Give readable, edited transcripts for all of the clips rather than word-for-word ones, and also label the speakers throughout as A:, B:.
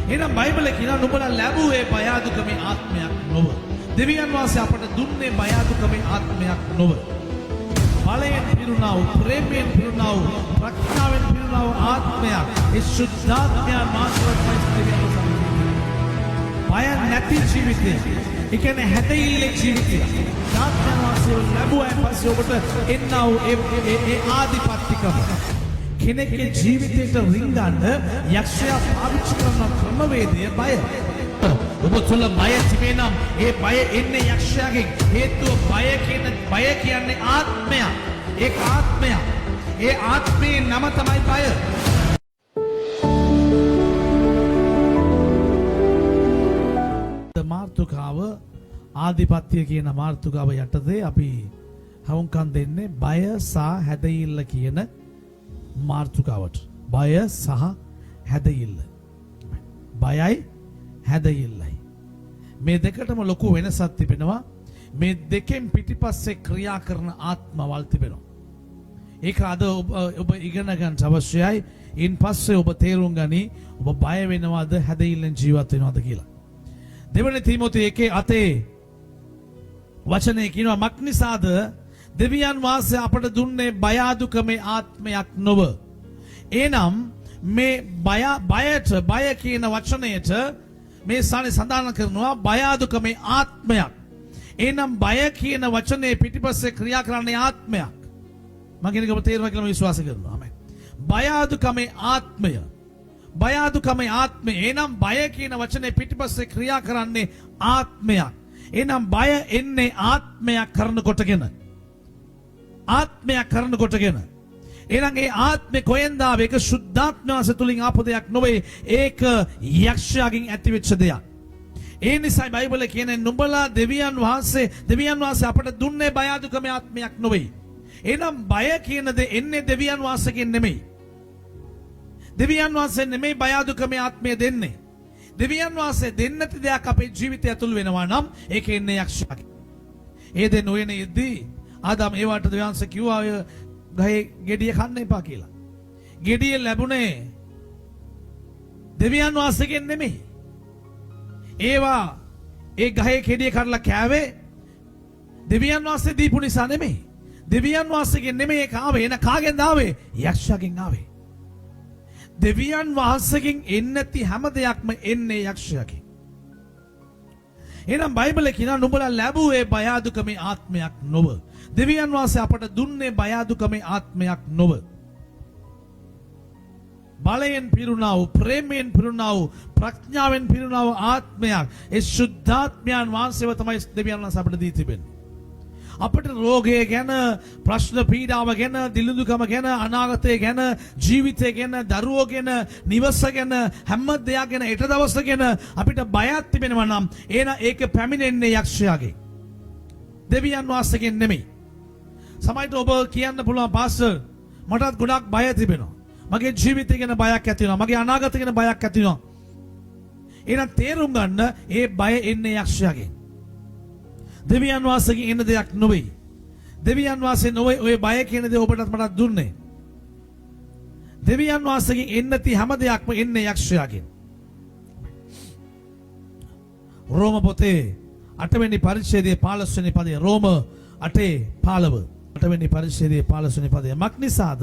A: එහෙනම් බයිබලේ කියනවා නුඹලා ලැබුවේ බය අදුකමේ ආත්මයක් නොව. දෙවියන් වහන්සේ අපට දුන්නේ බය අදුකමේ ආත්මයක් නොව. බලයෙන් පිරුණා වූ, ප්‍රේමයෙන් පිරුණා වූ, ප්‍රඥාවෙන් පිරුණා වූ ආත්මයක්. ඒ ශුද්ධාත්මයන් වහන්සේ තමයි දෙවියන් වහන්සේ. බය නැති ජීවිතය. ඒ කියන්නේ හැදෙයිල්ලේ ජීවිතය. ආත්මයන් වහන්සේව ලැබුවාන් පස්සේ ඔබට එන්නා වූ ඒ ඒ ඒ ආධිපත්‍යකම. කෙනෙක්ගේ ජීවිතයට රිංගන්න යක්ෂයා පාවිච්චි කරන ක්‍රමවේදය බය. ඔබ තුළ බය තිබේ නම් ඒ බය එන්නේ යක්ෂයාගෙන්. හේතුව බය කියන්නේ ආත්මයක්. ඒක ආත්මයක්. ඒ ආත්මයේ නම තමයි බය. මාතෘකාව ආධිපත්‍ය කියන මාතෘකාව යටතේ අපි හවුන්කම් දෙන්නේ බය සහ හැදෙයිල්ල කියන මාතෘකාවට. බය සහ හැදෙයිල්ල. බයයි හැදෙයිල්ලයි. මේ දෙකටම ලොකු වෙනසක් තිබෙනවා. මේ දෙකෙන් පිටිපස්සේ ක්‍රියා කරන ආත්මවල් තිබෙනවා. ඒක අද ඔබ ඉගෙන ගන්න අවශ්‍යයි. ඉන් පස්සේ ඔබ තේරුම් ගනි ඔබ බය වෙනවද හැදෙයිල්ලෙන් ජීවත් වෙනවද කියලා. දෙවන තීමෝති 1:8 වචනේ කියනවා, මක් නිසාද දෙවියන් වහන්සේ අපට දුන්නේ බය අදුකමේ ආත්මයක් නොව. එනම් මේ බය බයට බය කියන වචනයට මේ ස්ථානේ සඳහන් කරනවා බය අදුකමේ ආත්මයක්. එනම් බය කියන වචනේ පිටිපස්සේ ක්‍රියා කරන්නේ ආත්මයක්. මම කියන එක ඔබ තේරුණා කියලා මම විශ්වාස කරනවා. ආමෙන්. බය අදුකමේ ආත්මය. බය අදුකමේ ආත්මය. එනම් බය කියන වචනේ පිටිපස්සේ ක්‍රියා කරන්නේ ආත්මයක්. එනම් බය එන්නේ ආත්මයක් කරන කොටගෙන. ආත්මයක් කරන කොටගෙන. එහෙනම් ඒ ආත්මේ කොහෙන්ද ආවේ? ඒක ශුද්ධාත්ම වහන්සේ තුලින් ආපු දෙයක් නොවේ. ඒක යක්ෂයාගෙන් ඇතිවෙච්ච දෙයක්. ඒ නිසායි බයිබලේ කියන්නේ නුඹලා දෙවියන් වහන්සේ අපට දුන්නේ බය අදුකමේ ආත්මයක් නොවේ. එහෙනම් බය කියන දේ එන්නේ දෙවියන් වහන්සේගෙන් නෙමෙයි. දෙවියන් වහන්සේ නෙමෙයි බය අදුකමේ ආත්මය දෙන්නේ. දෙවියන් වහන්සේ දෙන්නේ නැති දෙයක් අපේ ජීවිතය ඇතුල් වෙනවා නම් ඒක එන්නේ යක්ෂයාගෙන්. ඒ දෙන්න උයනේ ඉද්දී ආදම් ඒවට දෙවියන් වහන්සේ කිව්වා ඔය ගහේ ගෙඩිය කන්න එපා කියලා. ගෙඩිය ලැබුණේ දෙවියන් වහන්සේගෙන් නෙමෙයි. ඒවා ඒ ගහේ ගෙඩිය කඩලා කෑවේ දෙවියන් වහන්සේ දීපු නිසා නෙමෙයි. දෙවියන් වහන්සේගෙන් නෙමෙයි ඒක ආවේ. එන කාගෙන්ද ආවේ? යක්ෂයාගෙන් ආවේ. දෙවියන් වහන්සේගෙන් එන්නේ නැති හැම දෙයක්ම එන්නේ යක්ෂයාගෙන්. එහෙනම් බයිබලේ කියනවා නුඹලා ලැබුවේ බය අදුකමේ ආත්මයක් නොව. දෙවියන් වහන්සේ අපට දුන්නේ බය අදුකමේ ආත්මයක් නොව. බලයෙන් පිරුණා වූ, ප්‍රේමයෙන් පිරුණා වූ, ප්‍රඥාවෙන් පිරුණා වූ ආත්මයක්. ඒ ශුද්ධාත්මයන් වහන්සේව තමයි දෙවියන් වහන්සේ අපට දී තිබෙන්නේ. අපට රෝගය ගැන, ප්‍රශ්න පීඩාව ගැන, දිලිඳුකම ගැන, අනාගතය ගැන, ජීවිතය ගැන, දරුවෝ ගැන, නිවස ගැන, හැම දෙයක් ගැන, හෙට දවස ගැන අපිට බයක් තිබෙනවා නම් එහෙනම් ඒක පැමිණෙන්නේ යක්ෂයාගෙන්. දෙවියන් වහන්සේගෙන් නෙමෙයි. සමහරවිට ඔබ කියන්න පුළුවන්, පාස්ටර්, මටත් ගොඩක් බය තිබෙනවා. මගේ ජීවිතය ගැන බයක් ඇති වෙනවා. මගේ අනාගතය ගැන බයක් ඇති වෙනවා. එහෙනම් තේරුම් ගන්න ඒ බය එන්නේ යක්ෂයාගෙන්. දෙවියන් වහන්සේගෙන් එන දෙයක් නොවේ. දෙවියන් වහන්සේ නොවේ ඔය බය කියන දේ ඔබටත් මටත් දුන්නේ. දෙවියන් වහන්සේගෙන් එන්නේ නැති හැම දෙයක්ම එන්නේ යක්ෂයාගෙන්. රෝම පොතේ 8 වෙනි පරිච්ඡේදයේ 15 වෙනි පදය. රෝම 8:15, 8 වෙනි පරිච්ඡේදයේ 15 වෙනි පදය. මක් නිසාද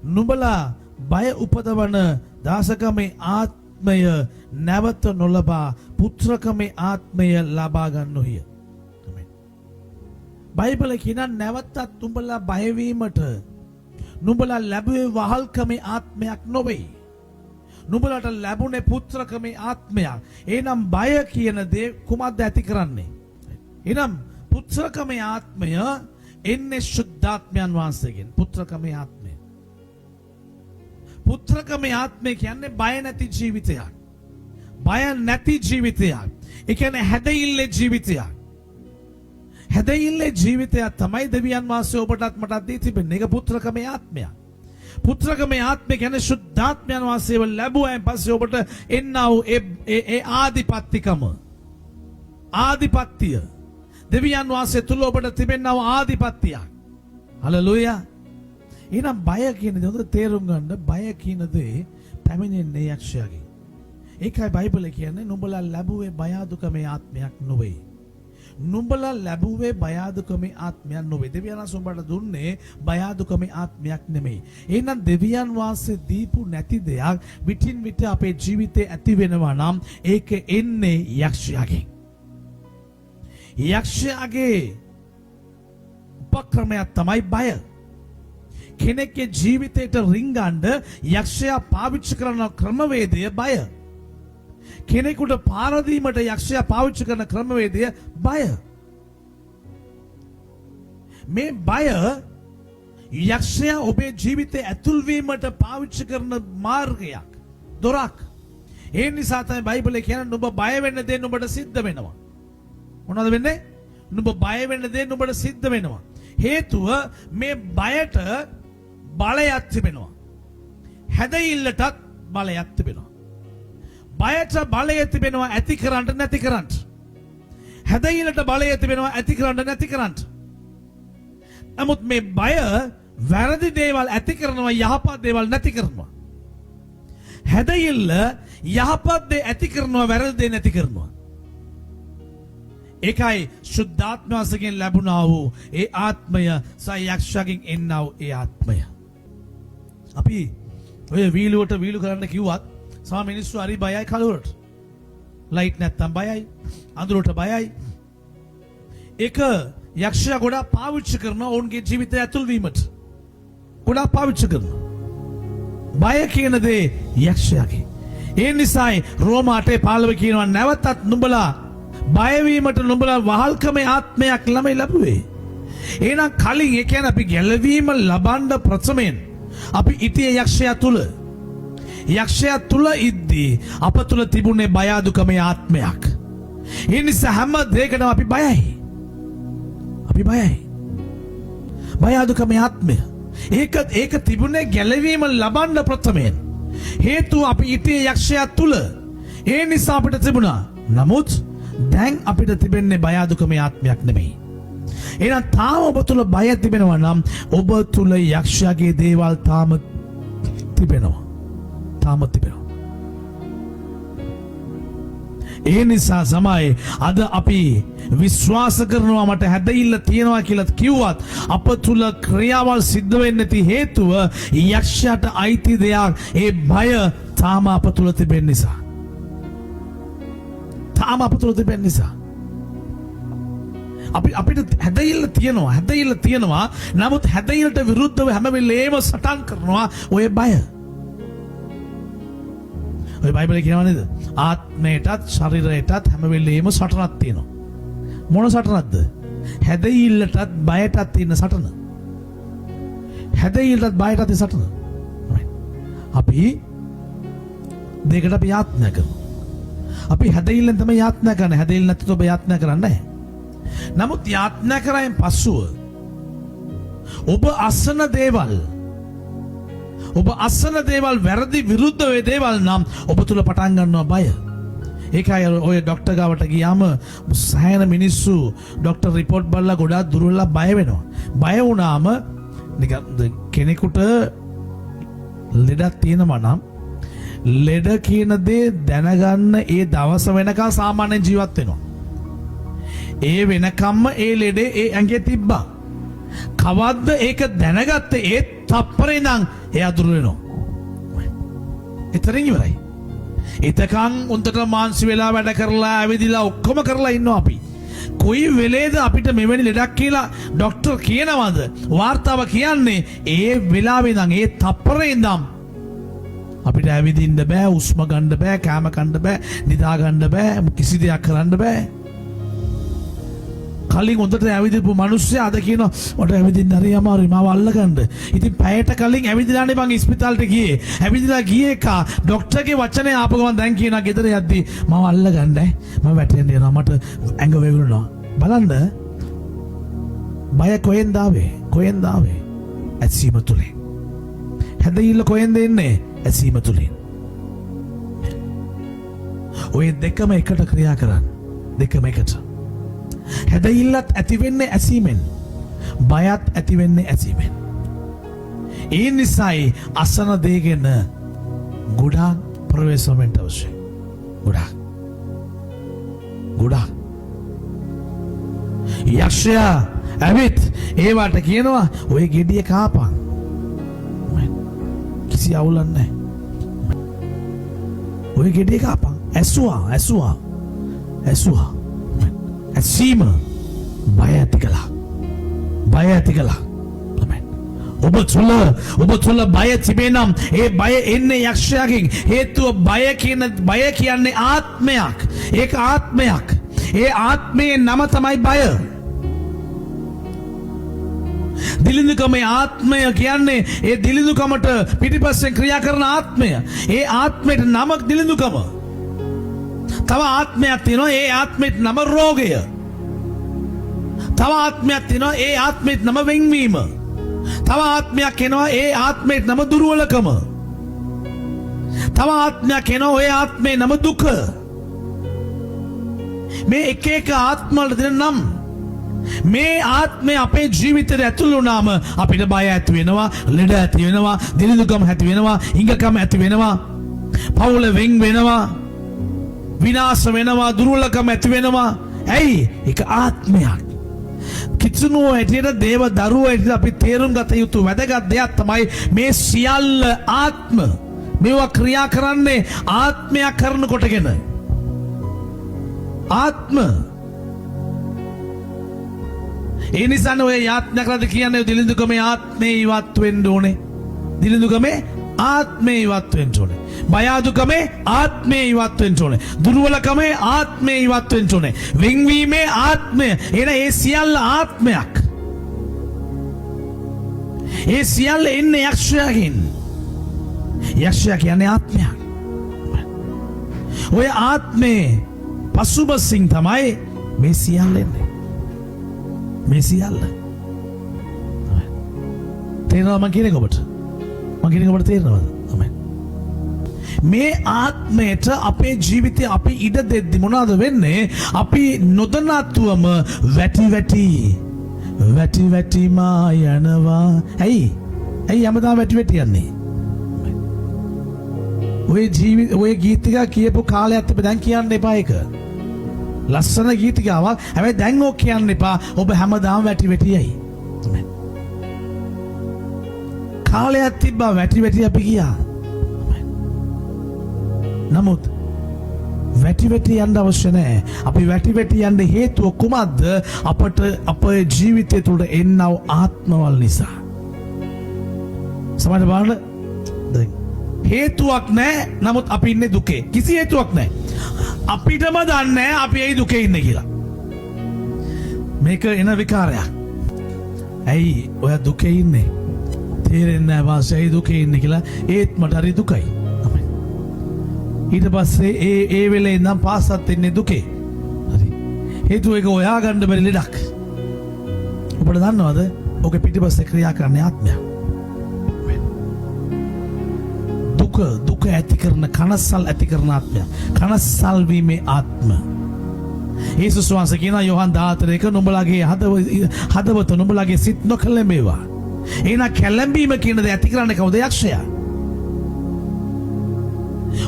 A: නුඹලා බය උපදවන දාසකමේ ආත්මය නැවත නොලබා පුත්‍රකමේ ආත්මය ලබා ගන්නෝහිය. ආමෙන්. බයිබලේ කියන නැවතත් නුඹලා බය වීමට නුඹලා ලැබුවේ වහල්කමේ ආත්මයක් නොවේ. නුඹලාට ලැබුණේ පුත්‍රකමේ ආත්මයක්. එහෙනම් බය කියන දේ කුමක්ද ඇති කරන්නේ? එහෙනම් පුත්‍රකමේ ආත්මය එන්නේ ශුද්ධාත්මයන් වහන්සේගෙන්. පුත්‍රකමේ ආත්මය. පුත්‍රකමේ ආත්මය කියන්නේ බය නැති ජීවිතයක්. බය නැති ජීවිතයක්. ඒ කියන්නේ හැදෙයිල්ලේ ජීවිතයක්. හැදෙයිල්ලේ ජීවිතයක් තමයි දෙවියන් වහන්සේ ඔබටත් මටත් දී තිබෙන්නේ. ඒක පුත්‍රකමේ ආත්මයක්. පුත්‍රකමේ ආත්මය කියන්නේ ශුද්ධාත්මයන් වහන්සේව ලැබුවායින් පස්සේ ඔබට එන්නා වූ ඒ ඒ ඒ ආධිපත්‍යකම. ආධිපත්‍ය. දෙවියන් වහන්සේ තුල ඔබට තිබෙනා වූ ආධිපත්‍යයක්. හලෙලූයා. එහෙනම් බය කියන දේ හොඳට තේරුම් ගන්න, බය කියන දේ පැමිණෙන්නේ යක්ෂයාගෙන්. ඒකයි බයිබලේ කියන්නේ, නුඹලා ලැබුවේ බය අඩුකමේ ආත්මයක් නොවේ. නුඹලා ලැබුවේ බය අඩුකමේ ආත්මයක් නොවේ. දෙවියන් වහන්සේ උඹට දුන්නේ බය අඩුකමේ ආත්මයක් නෙමෙයි. එහෙනම් දෙවියන් වහන්සේ දීපු නැති දෙයක් විටින් විට අපේ ජීවිතේ ඇති වෙනවා නම්, ඒක එන්නේ යක්ෂයාගෙන්. යක්ෂයාගේ උපක්‍රමයක් තමයි බය. කෙනෙක්ගේ ජීවිතයට රිංගන්න යක්ෂයා පාවිච්චි කරන ක්‍රමවේදය බය. කෙනෙකුට පාර දීමට යක්ෂයා පාවිච්චි කරන ක්‍රමවේදය බය. මේ බය යක්ෂයා ඔබේ ජීවිතේ ඇතුල් වීමට පාවිච්චි කරන මාර්ගයක්, දොරක්. ඒ නිසා තමයි බයිබලයේ කියන්නේ, නුඹ බය වෙන්න දේ නුඹට සිද්ධ වෙනවා. මොනවද වෙන්නේ? නුඹ බය වෙන්න දේ නුඹට සිද්ධ වෙනවා. හේතුව මේ බයට බලයක් තිබෙනවා. හැදෙයිල්ලටත් බලයක් තිබෙනවා. බයට බලය තිබෙනවා ඇති කරන්නට, නැති කරන්නට. හැදෙයිල්ලට බලය තිබෙනවා ඇති කරන්න, නැති කරන්නට. නමුත් මේ බය වැරදි දේවල් ඇති කරනවා, යහපත් දේවල් නැති කරනවා. හැදෙයිල්ල යහපත් දේ ඇති කරනවා, වැරදි දේ නැති කරනවා. ඒකයි ශුද්ධාත්ම වහන්සේගෙන් ලැබුණා වූ ඒ ආත්මය සහ යක්ෂයාගෙන් එන්නා වූ ඒ ආත්මය. අපි ඔය වීලුවට වීලු කරන්න කිව්වත් සමහර මිනිස්සු හරි බයයි කළුවරට. ලයිට් නැත්තම් බයයි, අඳුරට බයයි. ඒක යක්ෂයා ගොඩාක් පාවිච්චි කරනවා ඔවුන්ගේ ජීවිතය ඇතුල් වීමට. ගොඩාක් පාවිච්චි කරනවා. බය කියන දේ යක්ෂයාගේ. ඒ නිසායි රෝම 8:15 කියනවා, නැවතත් නුඹලා බයවීමට නුඹලා වහල්කමේ ආත්මයක් නෙමෙයි ලැබුවේ. එහෙනම් කලින්, ඒ කියන්නේ අපි ගැලවීම ලබන්න ප්‍රථමයෙන් අපි හිටියේ යක්ෂයා තුල. යක්ෂයා තුල ඉද්දී අප තුල තිබුණේ බය අඩුකමේ ආත්මයක්. ඒ නිසා හැම දෙයකටම අපි බයයි. අපි බයයි. බය අඩුකමේ ආත්මය. ඒක ඒක තිබුණේ ගැලවීම ලබන්න ප්‍රථමයෙන්. හේතුව අපි හිටියේ යක්ෂයා තුල. ඒ නිසා අපිට තිබුණා. නමුත් දැන් අපිට තිබෙන්නේ බය අඩුකමේ ආත්මයක් නෙමෙයි. එහෙනම් තාම ඔබ තුල බය තිබෙනවා නම්, ඔබ තුල යක්ෂයාගේ දේවල් තාම තිබෙනවා. තාම තිබෙනවා. ඒ නිසා තමයි අද අපි විශ්වාස කරනවා, මට හැදෙයිල්ල තියෙනවා කියලා කිව්වත් අප තුල ක්‍රියාවල් සිද්ධ වෙන්නේ නැති හේතුව යක්ෂයාට අයිති දෙයක් ඒ බය තාම අප තුල තිබෙන නිසා. තාම අප තුල තිබෙන නිසා. අපිට හැදෙයිල්ල තියෙනවා, හැදෙයිල්ල තියෙනවා. නමුත් හැදෙයිල්ලට විරුද්ධව හැම වෙලේම සටන් කරනවා ඔය බය. ඔය බයිබලේ කියනවා නේද? ආත්මයටත් ශරීරයටත් හැම වෙලේම සටනක් තියෙනවා. මොන සටනක්ද? හැදෙයිල්ලටත් බයටත් තියෙන සටන. හැදෙයිල්ලටත් බයටත් තියෙන සටන. Right. අපි දෙකට අපි යාඥා කරනවා. අපි හැදෙයිල්ලෙන් තමයි යාඥා කරන්නේ. හැදෙයිල්ල නැත්නම් ඔබ යාඥා කරන්නේ නැහැ. නමුත් යාඥා කරායින් පසුව ඔබ අසන දේවල්, ඔබ අසන දේවල් වැරදි, විරුද්ධ වේ දේවල් නම් ඔබ තුල පටන් ගන්නවා බය. ඒකයි අර ඔය ඩොක්ටර් ගාවට ගියාම සෑහෙන මිනිස්සු ඩොක්ටර් රිපෝට් බලලා ගොඩාක් දුර්වලලා බය වෙනවා. බය වුණාම නිකන් කෙනෙකුට ලෙඩක් තියෙනවා නම්, ලෙඩ කියන දේ දැනගන්න ඒ දවස වෙනකන් සාමාන්‍යයෙන් ජීවත් වෙනවා. ඒ වෙනකම්ම ඒ ලෙඩේ ඒ ඇඟේ තිබ්බා. කවද්ද ඒක දැනගත්තේ, ඒ තප්පරේ ඉඳන් එයා දුර වෙනවා. එතනින් ඉවරයි. එතකන් හොඳට මාන්සි වෙලා, වැඩ කරලා, ඇවිදිලා, ඔක්කොම කරලා ඉන්නවා අපි. කොයි වෙලේද අපිට මෙවැනි ලෙඩක් කියලා ඩොක්ටර් කියනවද, වාර්තාව කියන්නේ, ඒ වෙලාවේ ඉඳන්, ඒ තප්පරේ ඉඳන් අපිට ඇවිදින්න බෑ, හුස්ම ගන්න බෑ, කෑම කන්න බෑ, නිදා ගන්න බෑ, කිසි දෙයක් කරන්න බෑ. කලින් හොඳට ඇවිදපු මිනිස්සයා අද කියනවා, මට ඇවිදින්න හරි අමාරුයි, මාව අල්ලගන්න. ඉතින් පැයට කලින් ඇවිදලානේ බං ඉස්පිතාලෙට ගියේ. ඇවිදලා ගියේ එකා ඩොක්ටර්ගේ වචනේ ආපු ගමන් දැන් කියනවා ගෙදර යද්දි, මාව අල්ලගන්න ඈ. මම වැටෙන්න යනවා, මට ඇඟ වෙවුලනවා. බලන්න බය කොහෙන්ද ආවේ? කොහෙන්ද ආවේ? ඇසීම තුලින්. හැදෙයිල්ල කොහෙන්ද එන්නේ? ඇසීම තුලින්. ඔය දෙකම එකට ක්‍රියා කරන්න. දෙකම එකට. හැදෙයිල්ලත් ඇති වෙන්නේ ඇසීමෙන්. බයත් ඇති වෙන්නේ ඇසීමෙන්. ඒ නිසායි අසන දේ ගැන ගොඩාක් ප්‍රවේශම වෙන්න අවශ්‍යයි. ගොඩාක්. ගොඩාක්. යක්ෂයා ඇවිත් ඒවට කියනවා ඔය ගෙඩිය කාපන්. කිසි අවුලක් නැහැ. ඔය ගෙඩිය කාපන්. ඇසුවා, ඇසුවා. ඇසුවා. ඇසීම බය ඇති කළා. බය ඇති කළා. ඔබ තුළ, ඔබ තුළ බය තිබේ නම් ඒ බය එන්නේ යක්ෂයාගෙන්. හේතුව බය කියන, බය කියන්නේ ආත්මයක්. ඒක ආත්මයක්. ඒ ආත්මයේ නම තමයි බය. දිලිඳුකමේ ආත්මය කියන්නේ ඒ දිලිඳුකමට පිටිපස්සෙන් ක්‍රියා කරන ආත්මය. ඒ ආත්මයට නම දිලිඳුකම. තව ආත්මයක් තියෙනවා, ඒ ආත්මයට නම රෝගය. තව ආත්මයක් තියෙනවා, ඒ ආත්මයට නම වෙන්වීම. තව ආත්මයක් එනවා, ඒ ආත්මයට නම දුර්වලකම. තව ආත්මයක් එනවා, ඔය ආත්මේ නම දුක. මේ එක එක ආත්ම වලට දෙන නම්. මේ ආත්මය අපේ ජීවිතයට ඇතුල් වුණාම අපිට බය ඇති වෙනවා, ලෙඩ ඇති වෙනවා, දිලිඳුකම ඇති වෙනවා, හිඟකම ඇති වෙනවා, පවුල වෙන් වෙනවා, විනාශ වෙනවා, දුර්වලකම ඇති වෙනවා. ඇයි? ඒක ආත්මයක්. කිතුනුව හැටියට, දේව දරුවෝ හැටියට අපි තේරුම් ගත යුතු වැදගත් දෙයක් තමයි මේ සියල්ල ආත්ම. මේවා ක්‍රියා කරන්නේ ආත්මයක් කරන කොටගෙන. ආත්ම. ඒ නිසානේ ඔය යාඥා කරද්ද කියන්නේ දිලිඳුකමේ ආත්මේ ඉවත් වෙන්න ඕනේ. දිලිඳුකමේ ආත්මේ ඉවත් වෙන්න ඕනේ. බය අඩුකමේ ආත්මේ ඉවත් වෙන්න ඕනේ. දුර්වලකමේ ආත්මේ ඉවත් වෙන්න ඕනේ. වෙන්වීමේ ආත්මය. එන ඒ සියල්ල ආත්මයක්. ඒ සියල්ල එන්නේ යක්ෂයාගෙන්. යක්ෂයා කියන්නේ ආත්මයක්. ඔය ආත්මේ පසුබසින් තමයි මේ සියල්ල එන්නේ. මේ සියල්ල. තේරෙනවද මං කියන එක ඔබට? මං කියන එක ඔබට තේරෙනවද? ආමෙන්. මේ ආත්මයට අපේ ජීවිතය අපි ඉඩ දෙද්දි මොනවද වෙන්නේ? අපි නොදැනුවත්වම වැටි වැටි වැටි වැටි මා යනවා. ඇයි? ඇයි හැමදාම වැටි වැටි යන්නේ? ඔය ජීවිත ඔය ගීතිකා කියපු කාලයක් තිබ්බ, දැන් කියන්න එපා ඒක. ලස්සන ගීතිකාවක්. හැබැයි දැන් ඕක කියන්න එපා. ඔබ හැමදාම වැටි වැටි යයි. කාලයක් තිබ්බා වැටි වැටි අපි ගියා. නමුත් වැටි වැටි යන්න අවශ්‍ය නෑ. අපි වැටි වැටි යන්න හේතුව කුමක්ද? අපට අපේ ජීවිතය තුළට එන්නව ආත්මවල් නිසා. සමහර බලන්න දැන් හේතුවක් නෑ. නමුත් අපි ඉන්නේ දුකේ. කිසි හේතුවක් නෑ. අපිටම දන්නේ නෑ අපි ඇයි දුකේ ඉන්නේ කියලා. මේක එන විකාරයක්. ඇයි ඔයා දුකේ ඉන්නේ? තේරෙන්නේ නෑ වාසය ඇයි දුකේ ඉන්නේ කියලා. ඒත් මට හරි දුකයි. ආමෙන්. ඊට පස්සේ ඒ ඒ වෙලේ ඉඳන් පාසත් ඉන්නේ දුකේ. හරි. හේතුව ඒක හොයාගන්න බැරි ලෙඩක්. ඔබට දන්නවද? ඔගේ පිටිපස්සේ ක්‍රියා කරන්නේ ආත්මයක්. දුක, දුක ඇති කරන, කනස්සල් ඇති කරන ආත්මයක්. කනස්සල් වීමේ ආත්ම. යේසුස් වහන්සේ කියනවා යොහන් 14 එක, නුඹලාගේ හදවත නුඹලාගේ සිත් නොකැළඹේවා. එහෙනම් කැළඹීම කියන දේ ඇති කරන්නේ කවුද? යක්ෂයා.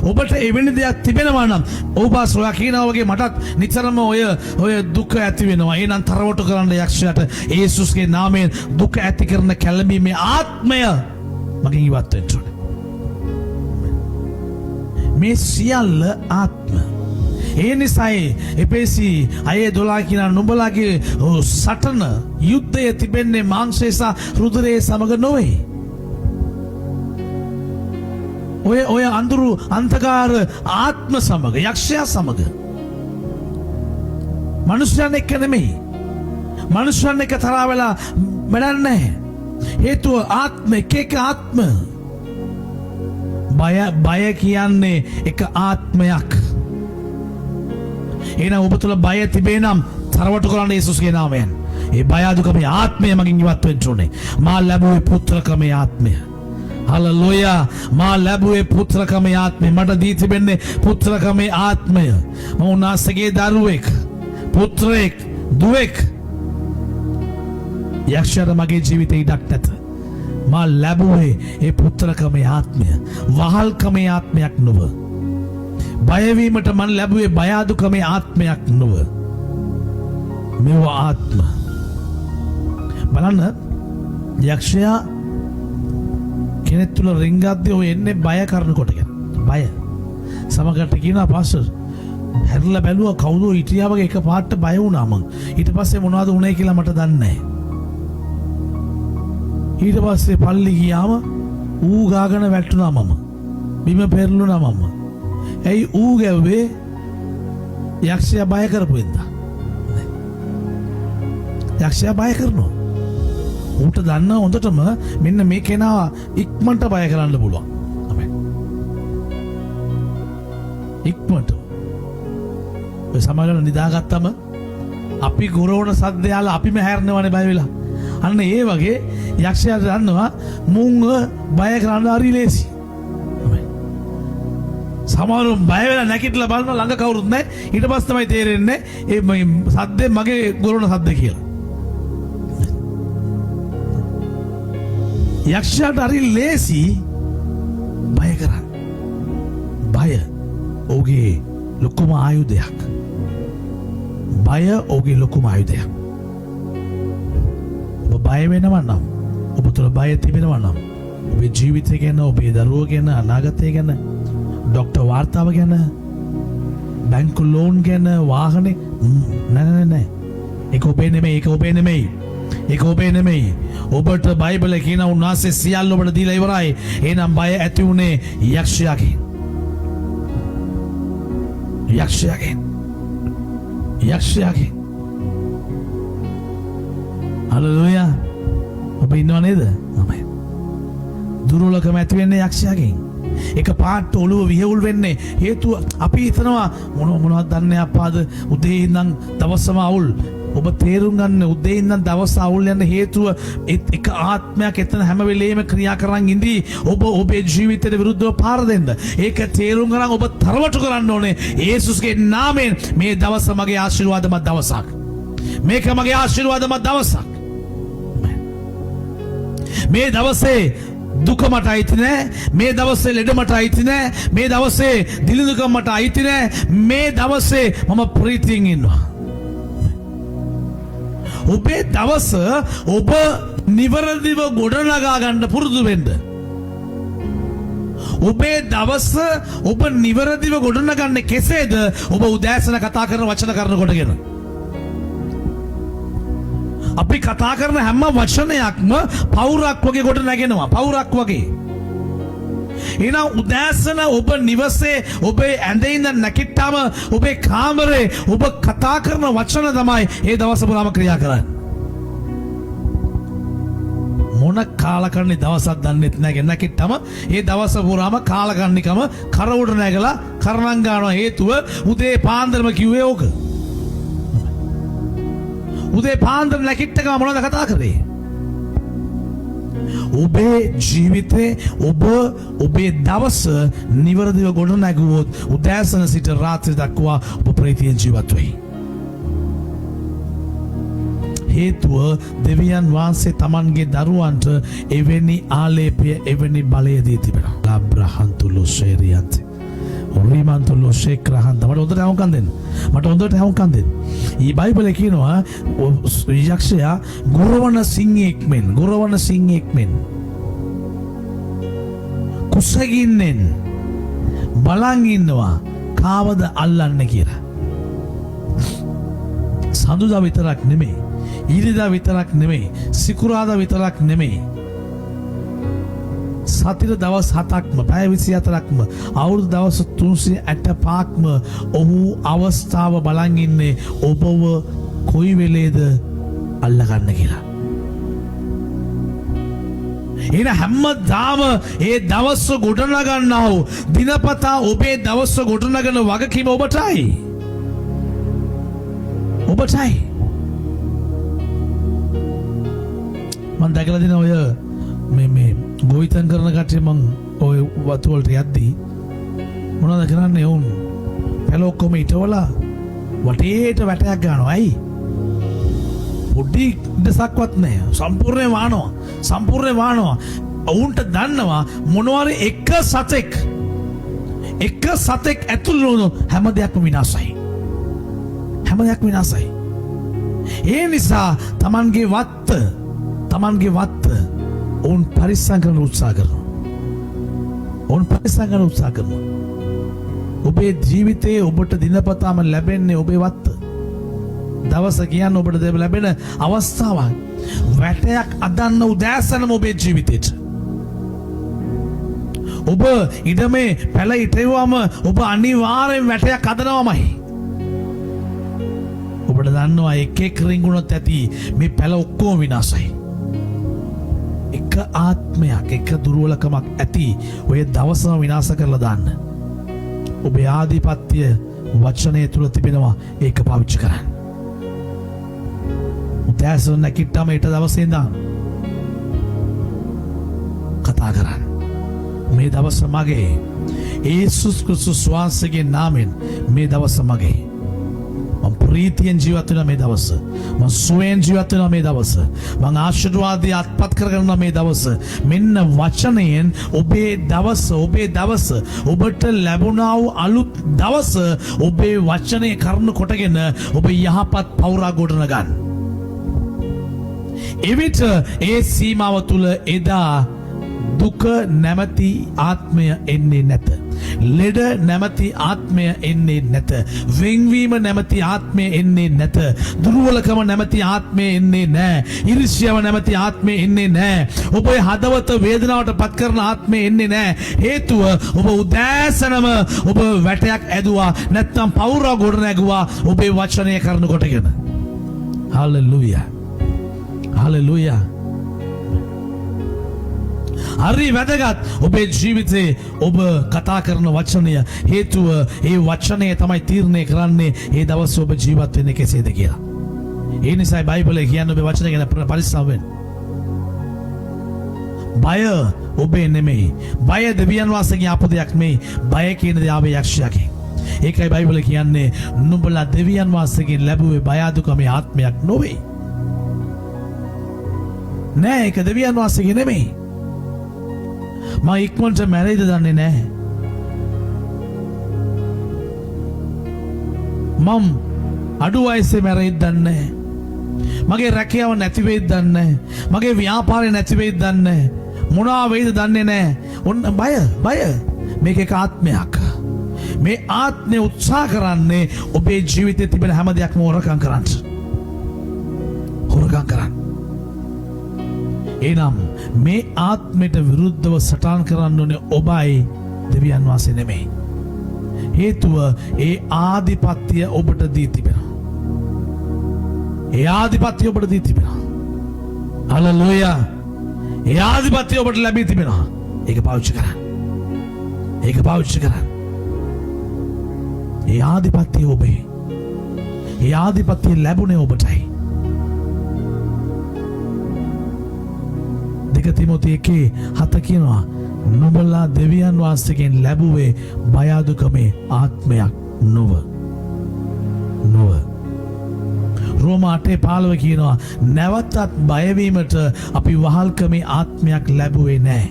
A: ඔබට එවැනි දෙයක් තිබෙනවා නම්, ඔව් බාස්, ඔයා කියනවා වගේ මටත් නිතරම ඔය ඔය දුක ඇති වෙනවා. එහෙනම් තරවටු කරන්න යක්ෂයාට, යේසුස්ගේ නාමයෙන් දුක ඇති කරන කැළඹීමේ ආත්මය මගෙන් ඉවත් වෙන්න ඕනේ. මේ සියල්ල ආත්ම. ඒ නිසායි එපේසි අයේ 12 කියන නුඹලාගේ සටන යුද්ධය තිබෙන්නේ මාංශය සහ රුධිරය සමග නොවේ. ඔය ඔය අඳුරු අන්ධකාර ආත්ම සමග, යක්ෂයා සමග. මනුෂ්‍යයන් එක්ක නෙමෙයි. මනුෂ්‍යයන් එක්ක තරහා වෙලා වැඩක් නැහැ. හේතුව ආත්ම, එක එක ආත්ම. බය, බය කියන්නේ එක ආත්මයක්. එහෙනම් ඔබ තුළ බය තිබේ නම් තරවටු කරන්න යේසුස්ගේ නාමයෙන්. ඒ බය අඩුකමේ ආත්මය මගින් ඉවත් වෙන්න ඕනේ. මා ලැබුවේ පුත්‍රකමේ ආත්මය. හලලුයා. මා ලැබුවේ පුත්‍රකමේ ආත්මය. මට දී තිබෙන්නේ පුත්‍රකමේ ආත්මය. මම උන්වහන්සේගේ දරුවෙක්, පුත්‍රයෙක්, දුවෙක්. යක්ෂයාට මගේ ජීවිතේ ඉඩක් නැත. මා ලැබුවේ ඒ පුත්‍රකමේ ආත්මය. වහල්කමේ ආත්මයක් නොව. බයවීමට මන් ලැබුවේ බය අදුකමේ ආත්මයක් නොව. මෙව ආත්ම. බලන්න, යක්ෂයා කෙනෙක් තුල රිංගද්දී ඔය එන්නේ බය කරන කොටගෙන. බය. සමහරට කියනවා, "පාස්ටර්, හැරිලා බැලුවා, කවුද හිටියා වගේ, එක පාට බය වුණා මං. ඊට පස්සේ මොනවද වුනේ කියලා මට දන්නේ නැහැ. ඊට පස්සේ පල්ලි ගියාම ඌ ගාගෙන වැටුණා මම. බිම පෙරළුණා මම." ඇයි ඌ ගැව්වේ? යක්ෂයා බය කරපු හින්දා. යක්ෂයා බය කරනවා. ඌට දන්න හොඳටම මෙන්න මේ කෙනා ඉක්මනට බය කරන්න පුළුවන්. ආමෙන්. ඉක්මනට. ඔය සමහරවල් නිදාගත්තම අපි ගොරවන සද්ද යාලා අපිම හැරෙනවනේ බය වෙලා. අන්න ඒ වගේ යක්ෂයා දන්නවා මුංව බය කරන්න හරි ලේසි. ආමෙන්. සමහරව බය වෙලා නැගිටලා බලනවා, ළඟ කවුරුත් නැහැ. ඊට පස්සේ තමයි තේරෙන්නේ ඒ මේ සද්දේ මගේ ගොරවන සද්ද කියලා. යක්ෂයාට හරි ලේසි බය කරන්න. බය ඔහුගේ ලොකුම ආයුධයක්. බය ඔහුගේ ලොකුම ආයුධයක්. ඔබ බය වෙනවා නම්, ඔබ තුළ බය තිබෙනවා නම්, ඔබේ ජීවිතය ගැන, ඔබේ දරුවෝ ගැන, අනාගතය ගැන, ඩොක්ටර් වාර්තාව ගැන, බැංකු ලෝන් ගැන, වාහනේ, නෑ නෑ නෑ. ඒක ඔබේ නෙමෙයි, ඒක ඔබේ නෙමෙයි. ඒක ඔබේ නෙමෙයි. ඔබට බයිබලයේ කියන උන්වහන්සේ සියල්ල ඔබට දීලා ඉවරයි. එහෙනම් බය ඇති වුණේ යක්ෂයාගෙන්. යක්ෂයාගෙන්. යක්ෂයාගෙන්. හලෙලූයා. ඔබ ඉන්නව නේද? ආමෙන්. දුර්වලකම ඇති වෙන්නේ යක්ෂයාගෙන්. එක පාට ඔළුව වියවුල් වෙන්නේ හේතුව අපි හිතනවා මොන මොනවද දන්නේ අප්පාද, උදේ ඉඳන් දවසම අවුල්. ඔබ තේරුම් ගන්න, උදේ ඉඳන් දවස අවුල් යන හේතුව එක ආත්මයක් එතන හැම වෙලේම ක්‍රියා කරන් ඉඳී. ඔබ ඔබේ ජීවිතයට විරුද්ධව පාර දෙන්න. ඒක තේරුම් ගන්න ඔබ තරවටු කරන්න ඕනේ. යේසුස්ගේ නාමයෙන් මේ දවස මගේ ආශිර්වාදමත් දවසක්. මේක මගේ ආශිර්වාදමත් දවසක්. මේ දවසේ දුක මට අයිති නෑ. මේ දවසේ ලෙඩ මට අයිති නෑ. මේ දවසේ දිලිඳුකම් මට අයිති නෑ. මේ දවසේ මම ප්‍රීතියෙන් ඉන්නවා. ඔබේ දවස ඔබ නිවැරදිව ගොඩනගා ගන්න පුරුදු වෙන්න. ඔබේ දවස ඔබ නිවැරදිව ගොඩනගන්නේ කෙසේද? ඔබ උදෑසන කතා කරන වචන කරන කොටගෙන. අපි කතා කරන හැම වචනයක්ම පවුරක් වගේ ගොඩ නැගෙනවා. පවුරක් වගේ. එහෙනම් උදෑසන ඔබ නිවසේ ඔබේ ඇඳේ ඉඳන් නැගිට්ටාම ඔබේ කාමරේ ඔබ කතා කරන වචන තමයි ඒ දවස පුරාම ක්‍රියා කරන්නේ. මොන කාලකන්ණි දවසක් දන්නෙත් නෑ, නැගිට්ටම ඒ දවස පුරාම කාලකන්නිකම කර උඩ නැගලා කරණම් ගන්නවා. හේතුව උදේ පාන්දරම කිව්වේ ඕක. උදේ පාන්දර නැගිට්ට ගමන් මොනවද කතා කරේ? ඔබේ ජීවිතේ ඔබ ඔබේ දවස නිවැරදිව ගොඩ නැගුවොත් උදෑසන සිට රාත්‍රී දක්වා ඔබ ප්‍රීතියෙන් ජීවත් වෙයි. හේතුව දෙවියන් වහන්සේ තමන්ගේ දරුවන්ට එවැනි ආලේපය, එවැනි බලය දී තිබෙනවා. ලබ්‍රහන්තුලු ශේරියන්තේ. රීමන්තුලු ශේක්‍රහන්ත. මට හොඳට ඇහුම්කන් දෙන්න. මට හොඳට ඇහුම්කන් දෙන්න. ඊ බයිබලයේ කියනවා යක්ෂයා ගොරවන සිංහෙක් මෙන්, ගොරවන සිංහෙක් මෙන් කුසගින්නෙන් බලන් ඉන්නවා කාවද අල්ලන්න කියලා. සඳුදා විතරක් නෙමෙයි, ඉරිදා විතරක් නෙමෙයි, සිකුරාදා විතරක් නෙමෙයි. සතිර දවස් 7ක්ම, පැය 24ක්ම, අවුරුදු දවස් 365ක්ම ඔහු අවස්ථාව බලන් ඉන්නේ ඔබව කොයි වෙලේද අල්ලගන්න කියලා. එන හැමදාම ඒ දවස ගොඩනගන්නා වූ, දිනපතා ඔබේ දවස ගොඩනගන වගකීම ඔබටයි. ඔබටයි. මං දැකලා දෙන ඔය මේ මේ ගොවිතැන් කරන කට්ටිය, මං ඔය වතු වලට යද්දී මොනවද කරන්නේ? උන් පැල ඔක්කොම ඉටවලා වටේට වැටයක් ගන්නවා. ඇයි? පොඩි ඉඩසක්වත් නෑ. සම්පූර්ණයෙන් වහනවා. සම්පූර්ණයෙන් වහනවා. ඔවුන්ට දන්නවා මොනවාරි එක සතෙක් එක සතෙක් ඇතුල් වුණොත් හැම දෙයක්ම විනාශයි. හැම දෙයක්ම විනාශයි. ඒ නිසා තමන්ගේ වත්ත ඔවුන් පරිස්සම් කරන්න උත්සාහ කරනවා. ඔවුන් පරිස්සම් කරන්න උත්සාහ කරනවා. ඔබේ ජීවිතයේ ඔබට දිනපතාම ලැබෙන්නේ ඔබේ වත්ත. දවස කියන්න ඔබට දෙව ලැබෙන අවස්ථාවක්. වැටයක් අදන්න උදෑසනම ඔබේ ජීවිතේට. ඔබ ඉඩමේ පැල ඉටෙව්වම ඔබ අනිවාර්යෙන් වැටයක් අදනවමයි. ඔබට දන්නවා එක එක් රිංගුණොත් ඇති මේ පැල ඔක්කොම විනාශයි. එක ආත්මයක්, එක දුර්වලකමක් ඇති ඔය දවසම විනාශ කරලා දාන්න. ඔබේ ආධිපත්‍ය වචනය තුල තිබෙනවා, ඒක පාවිච්චි කරන්න. උදෑසන නැගිට්ටම ඊට දවසේ ඉඳන් කතා කරන්න. මේ දවස මගේ. ඒසුස් ක්‍රිස්තුස් වහන්සේගේ නාමයෙන් මේ දවස මගේ. මං ප්‍රීතියෙන් ජීවත් වෙනවා මේ දවස. මං සුවයෙන් ජීවත් වෙනවා මේ දවස. මං ආශිර්වාදය අත්පත් කරගන්නවා මේ දවස. මෙන්න වචනයෙන් ඔබේ දවස, ඔබේ දවස, ඔබට ලැබුණා වූ අලුත් දවස ඔබේ වචනය කරුණු කොටගෙන ඔබ යහපත් පවුරක් ගොඩනගන්න. එවිට ඒ සීමාව තුළ එදා දුක නැමැති ආත්මය එන්නේ නැත. ලෙඩ නැමැති ආත්මය එන්නේ නැත. වෙන්වීම නැමැති ආත්මය එන්නේ නැත. දුර්වලකම නැමැති ආත්මය එන්නේ නෑ. ඉරිසියාව නැමැති ආත්මය එන්නේ නෑ. ඔබේ හදවත වේදනාවට පත් කරන ආත්මය එන්නේ නෑ. හේතුව ඔබ උදෑසනම ඔබ වැටයක් ඇදුවා, නැත්නම් පවුර ගොඩ නැගුවා ඔබේ වචනය කරුණු කොටගෙන. හල්ලෙලූයා. හල්ලෙලූයා. හරි වැදගත් ඔබේ ජීවිතේ ඔබ කතා කරන වචනය. හේතුව ඒ වචනය තමයි තීරණය කරන්නේ ඒ දවස් ඔබ ජීවත් වෙන්නේ කෙසේද කියලා. ඒ නිසායි බයිබලයේ කියන්නේ ඔබේ වචනය ගැන පරිස්සම් වෙන්න. බය ඔබේ නෙමෙයි. බය දෙවියන් වහන්සේගෙන් ආපු දෙයක් නෙමෙයි. බය කියන දේ ආවේ යක්ෂයාගෙන්. ඒකයි බයිබලයේ කියන්නේ නුඹලා දෙවියන් වහන්සේගෙන් ලැබුවේ බය අදුකමේ ආත්මයක් නොවේ. නෑ, ඒක දෙවියන් වහන්සේගේ නෙමෙයි. මං ඉක්මනට මැරෙයිද දන්නේ නෑ. මං අඩු වයසේ මැරෙයිද දන්නේ නෑ. මගේ රැකියාව නැති වෙයිද දන්නේ නෑ. මගේ ව්‍යාපාරය නැති වෙයිද දන්නේ නෑ. මොනවා වෙයිද දන්නේ නෑ. ඔන්න බය බය මේක එක ආත්මයක්. මේ ආත්මය උත්සාහ කරන්නේ ඔබේ ජීවිතේ තිබෙන හැම දෙයක්ම හොරකම් කරන්න. හොරකම් කරන්න. එනම් මේ ආත්මයට විරුද්ධව සටන් කරන්න ඕනේ ඔබයි, දෙවියන් වහන්සේ නෙමෙයි. හේතුව ඒ ආධිපත්‍ය ඔබට දී තිබෙනවා. ඒ ආධිපත්‍ය ඔබට දී තිබෙනවා. හලෙලූයා. ඒ ආධිපත්‍ය ඔබට ලැබී තිබෙනවා. ඒක පාවිච්චි කරන්න. ඒක පාවිච්චි කරන්න. ඒ ආධිපත්‍ය ඔබේ. ඒ ආධිපත්‍ය ලැබුණේ ඔබටයි. 2 තිමෝති 1:7 කියනවා නුඹලා දෙවියන් වහන්සේගෙන් ලැබුවේ බය අදුකමේ ආත්මයක් නොව. නොව. රෝම 8:15 කියනවා නැවතත් බයවීමට අපි වහල්කමේ ආත්මයක් ලැබුවේ නෑ.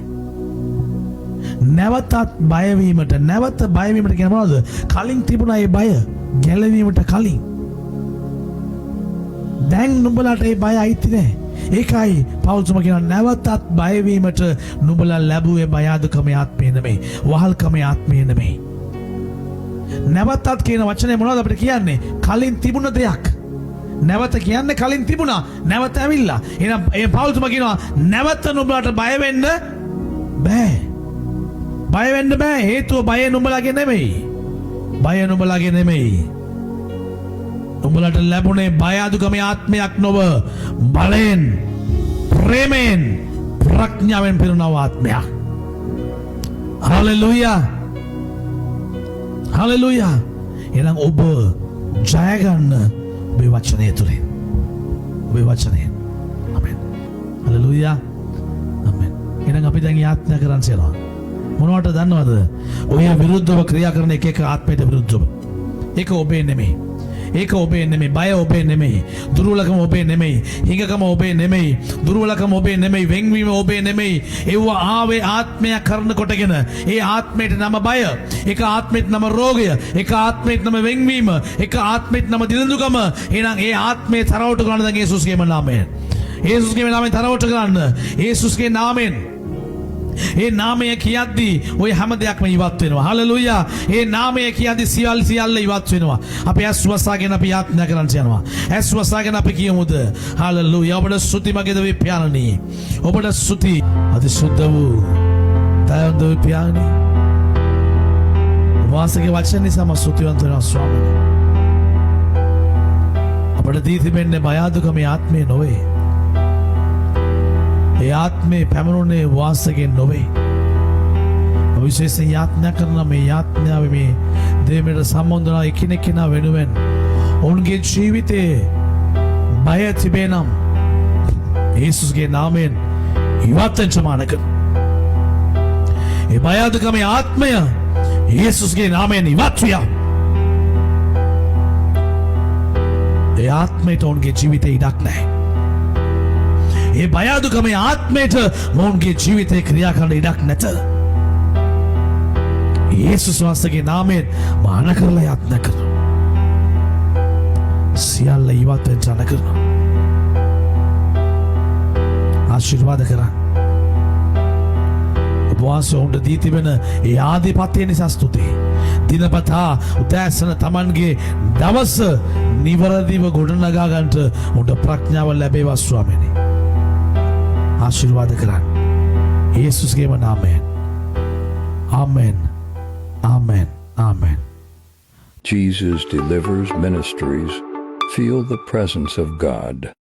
A: නැවතත් බයවීමට, නැවත බයවීමට කියන මොනවද? කලින් තිබුණා ඒ බය ගැලවීමට කලින්. දැන් නුඹලාට ඒ බය අයිති නෑ. ඒකයි පෞල්තුමා කියනවා නැවතත් බයවීමට නුඹලා ලැබුවේ බය අදුකමේ ආත්මය නෙමෙයි, වහල්කමේ ආත්මය නෙමෙයි. නැවතත් කියන වචනේ මොනවද අපිට කියන්නේ? කලින් තිබුණ දෙයක්. නැවත කියන්නේ කලින් තිබුණා, නැවත ඇවිල්ලා. එහෙනම් ඒ පෞල්තුමා කියනවා නැවත නුඹලාට බය වෙන්න බෑ. බය වෙන්න බෑ. හේතුව බය නුඹලාගේ නෙමෙයි. බය නුඹලාගේ නෙමෙයි. නුඹලාට ලැබුණේ බය අදුකමේ ආත්මයක් නොව බලයෙන්, ප්‍රේමයෙන්, ප්‍රඥාවෙන් පිරුණා ආත්මයක්. හලෙලූයා. හලෙලූයා. එහෙනම් ඔබ ජය ගන්න ඔබේ වචනය තුලින්. ඔබේ වචනයෙන්. ආමෙන්. හලෙලූයා. ආමෙන්. එහෙනම් අපි දැන් යාඥා කරන්න යනවා. මොනවට දන්නවද? ඔය විරුද්ධව ක්‍රියා කරන එක එක ආත්මයට විරුද්ධව. ඒක ඔබේ නෙමෙයි. ඒක ඔබේ නෙමෙයි. බය ඔබේ නෙමෙයි. දුර්වලකම ඔබේ නෙමෙයි. හිඟකම ඔබේ නෙමෙයි. දුර්වලකම ඔබේ නෙමෙයි. වෙන්වීම ඔබේ නෙමෙයි. ඒව ආවේ ආත්මය කරන කොටගෙන. ඒ ආත්මයට නම බය. එක ආත්මයට නම රෝගය. එක ආත්මයට නම වෙන්වීම. එක ආත්මයට නම දිලිඳුකම. එහෙනම් ඒ ආත්මය තරවටු කරන්න දැන් යේසුස්ගේම නාමයෙන්. යේසුස්ගේම නාමයෙන් තරවටු කරන්න. යේසුස්ගේ නාමයෙන්. ඒ නාමය කියද්දී ඔය හැම දෙයක්ම ඉවත් වෙනවා. හලෙලූයා. ඒ නාමය කියද්දි සියල්ල සියල්ල ඉවත් වෙනවා. අපි ඇස් වසාගෙන අපි යාඥා කරන්න යනවා. ඇස් වසාගෙන අපි කියමුද? හලෙලූයා. ඔබට ස්තුති මගේ දෙවි පියාණනි. ඔබට ස්තුති. අති සුද්ධ වූ දයාවන්ත දෙවි පියාණනි. ඔබ වහන්සේගේ වචන නිසා මම ස්තුතිවන්ත වෙනවා ස්වාමීනි. අපට දී තිබෙන්නේ බය අඩුකමේ ආත්මය නොවේ. ඒ ආත්මේ පැමිණුනේ වහන්සේගෙන් නොවේ. මම විශේෂයෙන් යාඥා කරන මේ යාඥාවේ මේ දෙවියන්ට සම්බන්ධ වන එකිනෙක කෙනා වෙනුවෙන් ඔවුන්ගේ ජීවිතයේ බය තිබේ නම් යේසුස්ගේ නාමයෙන් ඉවත් වෙන්න මාන කරනවා. ඒ බය අඩුකමේ ආත්මය යේසුස්ගේ නාමයෙන් ඉවත් විය. ඒ ආත්මයට ඔවුන්ගේ ජීවිතේ ඉඩක් නැහැ. ඒ බය අඩුකමේ ආත්මයට මොවුන්ගේ ජීවිතේ ක්‍රියා කරන්න ඉඩක් නැත. යේසුස් වහන්සේගේ නාමයෙන් මාන කරලා යාඥා කරනවා. සියල්ල ඉවත් වෙන්න අන කරනවා. ආශිර්වාද කරන්න. ඔබ වහන්සේ ඔවුන්ට දී තිබෙන ඒ ආධිපත්‍ය නිසා ස්තුතියි. දිනපතා උදෑසන තමන්ගේ දවස නිවැරදිව ගොඩනගා ගන්නට උන්ට ප්‍රඥාව ලැබේවා ස්වාමීනි. ආශිර්වාද කරන්න. යේසුස්ගේම නාමයෙන්. ආමෙන්. ආමෙන්. ආමෙන්.
B: Jesus Delivers Ministries. Feel the presence of God.